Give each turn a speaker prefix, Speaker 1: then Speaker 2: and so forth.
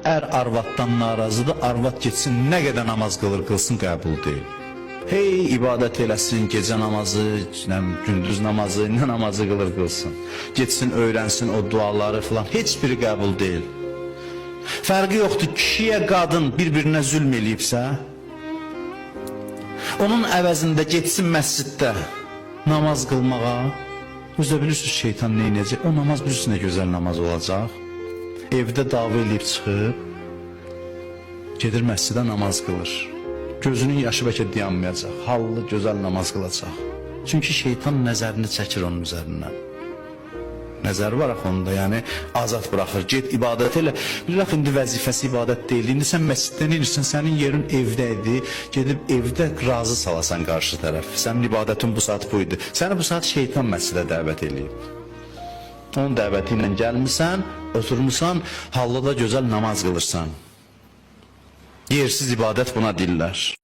Speaker 1: Ər arvaddan narazıdır, arvad getsin nə qədər namaz qılır qılsın qəbul deyil. Hey ibadət eləsin, gecə namazı, nə gündüz namazı, nə namazı qılır qılsın. Getsin öyrənsin o duaları filan, heç biri qəbul deyil. Fərqi yoxdur, kişiyə qadın bir-birinə zülm eləyibsə, onun əvəzində getsin məsciddə namaz qılmağa. Özü də bilirsiniz şeytan nə edəcək? O namaz bilirsiniz nə gözəl namaz olacaq. Evdə dava eləyib çıxıb gedir məscidə namaz qılır. Gözünün yaşı bəlkə dayanmayacaq. Hallı gözəl namaz qılacaq. Çünki şeytan nəzərini çəkir onun üzərindən. Nəzəri var axı onda, yəni azad buraxır. Get ibadət elə. Bilir axı indi vəzifəsi ibadət deyil. İndi sən məsciddə nə edirsən? Sənin yerin evdə idi. Gedib evdə razı salasan qarşı tərəf. Sənin ibadətin bu saat bu idi. Səni bu saat şeytan məscidə dəvət eləyib. Onun dəvəti ilə gəlmisən, oturmusan, hallı da gözəl namaz qılırsan. Yersiz ibadət buna deyirlər.